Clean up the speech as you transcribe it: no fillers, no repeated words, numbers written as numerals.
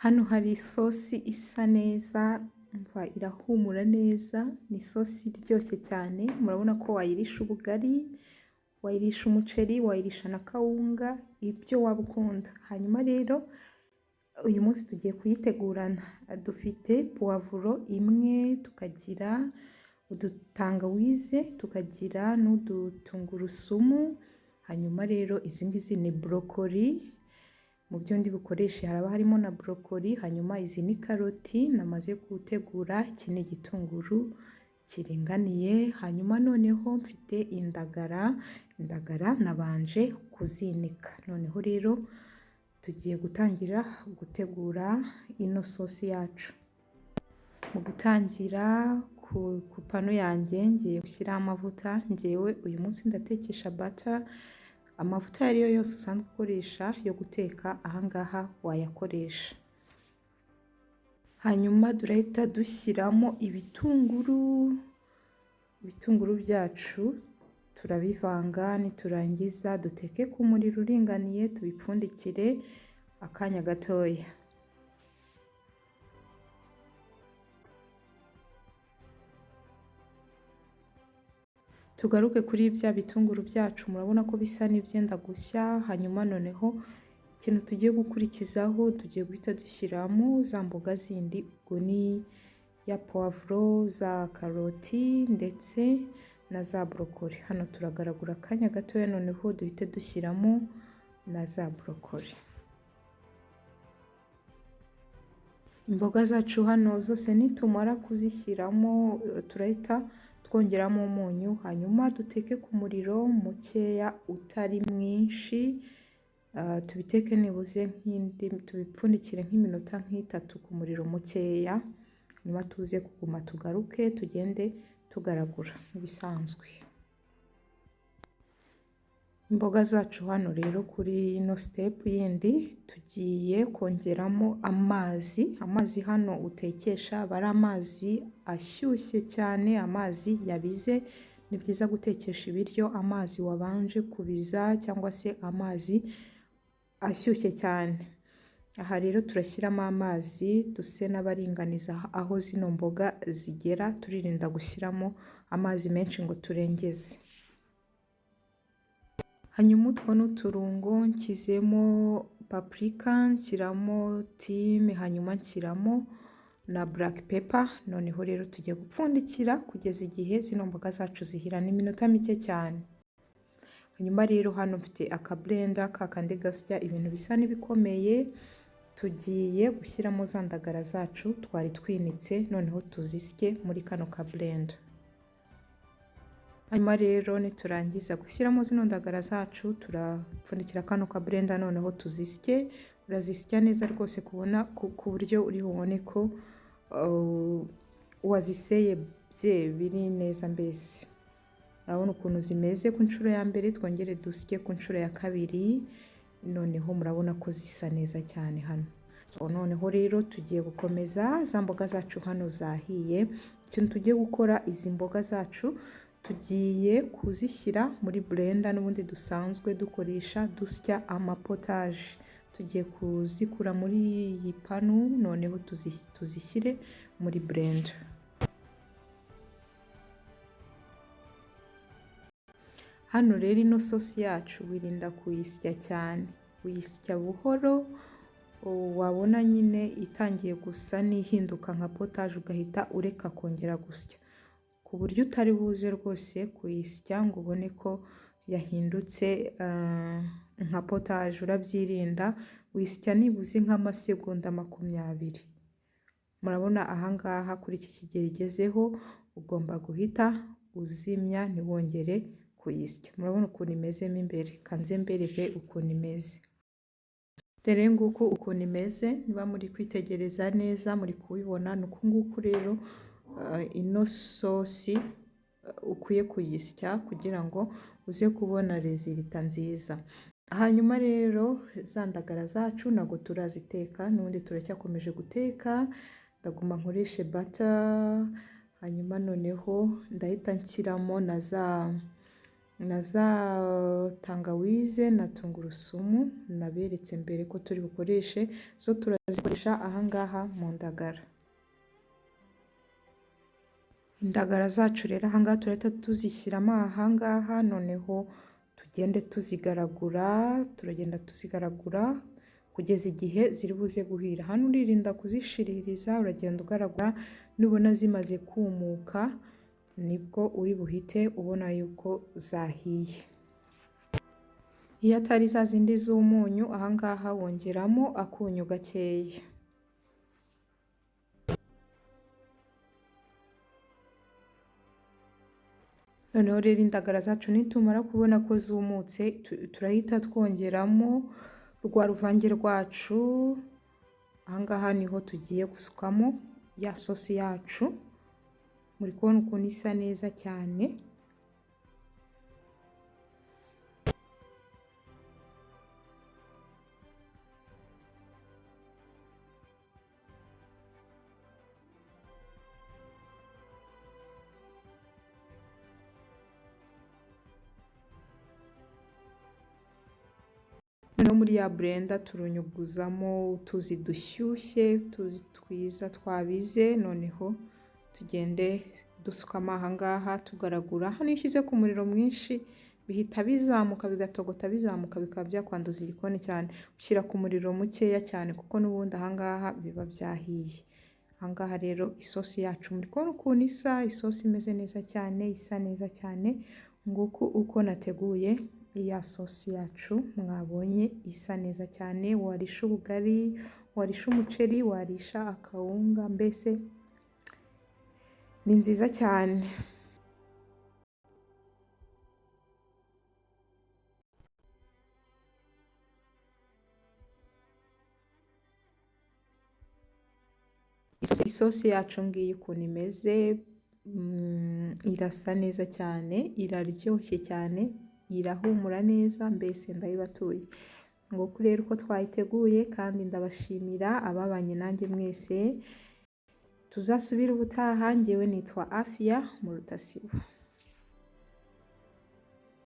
Hano hari isosi isa neza, umva irahumura neza, ni isosi iryoshye cyane. Murabona ko wayirisha ubugari, wayirisha umuceri, wayirisha na kawunga, ibyo waba ukunda. Hanyuma rero uyu munsi tugiye kuyitegurana. Dufite puwavuro imwe, tukagira udutangawize, tukagira n'udutungurusumu. Hanyuma rero izi ngizi ni broccoli, mu byo ndi bukoreshe haraba harimo na broccoli. Hanyuma izi ni karoti namaze gutegura, iki ni igitunguru kiringaniye. Hanyuma noneho mfite indagara, indagara nabanje kuzinika. Noneho rero tugiye gutangira gutegura ino sosi yacu. Mu gutangira, ku panu yanjye ngiye gushyiraho amavuta. Ngewe uyu munsi ndatekesha butter. Amavuta ayo ari yo yose usanzwe ukoresha yo guteka, ahangaha wayakoresha. Hanyuma turahita dushyiramo ibitunguru. Ibitunguru byacu turabivanga, niturangiza duteke ku muriro uringaniye, tubipfundikire akanya gatoya. Tugaruke kuri bya bitunguru byacu, murabona ko bisa n'ibyenda gushya. Hanyuma noneho ikintu tugiye gukurikizaho, tugiye guhita dushyiramo za mboga zindi, ubwo ni ya puwavuro, za karoti ndetse na za broccoli. Hano turagaragura akanya gatoya, noneho duhite dushyiramo na za broccoli. Imboga zacu hano zose nitumara kuzishyiramo, turahita twongeramo umunyu, hanyuma duteke ku muriro mukeya utari mwinshi. Tubiteke nibuze nk'indi, tubipfundikire nk'iminota nk'itatu ku muriro mukeya, nyuma tuze kuguma tugaruke tugende tugaragura nk'ibisanzwe. Imboga zacu hano rero, kuri ino step yindi tugiye kongeramo amazi. Amazi hano utekesha aba ari amazi ashyushye cyane, amazi yabize. Ni byiza gutekesha ibiryo amazi wabanje kubiza cyangwa se amazi ashyushye cyane. Aha rero turashyiramo amazi duse n'abaringaniza aho zino mboga zigera, turirinda gushyiramo amazi menshi ngo turengeze. Hanyuma utwo ni uturungo: nshyizemo paprika, nshyiramo thyme, hanyuma nshyiramo na black pepper. Noneho rero tugiye gupfundikira kugeza igihe zino mboga zacu zihira, ni iminota mike cyane. Hanyuma rero hano mfite akablender kakandi gasya ibintu bisa n'ibikomeye. Tugiye gushyiramo za ndagara zacu twari twinitse, noneho tuzisye muri kano kablender. Hanyuma rero niturangiza gushyiramo zino ndagara zacu, turapfundikira kano kablender, noneho tuzisye. Urazisya neza rwose kubona ku buryo uri bubone ko waziseye bye biri neza. Mbese urabona ukuntu zimeze ku nshuro ya mbere. Twongere dusye ku nshuro ya kabiri, noneho murabona ko zisa neza cyane hano. So, noneho rero tugiye gukomeza. Za mboga zacu hano zahiye. Ikintu tugiye gukora, izi mboga zacu tugiye kuzishyira muri blender n'ubundi dusanzwe dukoresha dusya amapotaje. Tugiye kuzikura muri iyi panu, noneho tuzishyire muri blender. Hano rero ino sosi yacu wirinda kuyisya cyane, uyisya buhoro. Wabona nyine itangiye gusa n'ihinduka nka potaje, ugahita ureka kongera gusya, ku buryo utari buze rwose kuyisya ngo ubone ko yahindutse nka potaje. Urabyirinda, wisya nibuze nk'amasegonda 20. Murabona ahangaha kuri iki kigero igezeho, ugomba guhita uzimya, ntiwongere kuyisya. Murabona ukuntu imezemo imbere. Kanze mbereke ukuntu imeze. Dore nguku ukuntu imeze. Niba muri kwitegereza neza, muri kubibona. Ni uku nguku rero ino sosi ukwiye kuyisya kugira ngo uze kubona résultat nziza. Hanyuma rero za ndagara zacu ntabwo turaziteka, n'ubundi turacyakomeje guteka. Ndaguma nkoreshe butter, hanyuma noneho ndahita nshyiramo na za na za tangawize na tungurusumu naberetse mbere ko turi bukoreshe, zo turazikoresha ahangaha mu ndagara. Indagara zacu rero ahangaha turahita tuzishyiramo ahangaha, noneho tugende tuzigaragura, turagenda tuzigaragura kugeza igihe ziri buze guhira. Hano uririnda kuzishiririza, uragenda ugaragura, nubona zimaze kumuka nibwo uri buhite ubona yuko zahiye. Iyo atari za zindi z'umunyu, ahangaha wongeramo akunyu gakeya. Noneho rero indagara zacu nitumara kubona ko zumutse, turahita twongeramo rwa ruvange rwacu. Ahangaha niho tugiye gusukamo ya sosi yacu, muri kubona ukuntu isa neza cyane. Noneho muri ya blender turunyuguzamo utuzi dushyushye, utuzi twiza twabize, noneho tugende dusukamo ahangaha tugaragura. Hano iyo ushyize ku muriro mwinshi bihita bizamuka bigatogota, bizamuka bikaba byakwanduza igikoni cyane. Ushyira ku muriro mukeya cyane kuko n'ubundi ahangaha biba byahiye. Ahangaha rero isosi yacu muri kubona ukuntu isa, isosi imeze neza cyane, isa neza cyane. Nguku uko nateguye ya sosi yacu mwabonye isa neza cyane. Warisha ubugari, warisha umuceri, warisha akawunga, mbese ni nziza cyane. Isosi yacu ngiyi ukuntu imeze, irasa neza cyane, iraryoshye cyane, irahumura neza, mbese ndayibatuye. Nguku rero uko twayiteguye, kandi ndabashimira ababanye nanjye mwese. Tuzasubire ubutaha, njyewe nitwa Afia Murutasibo.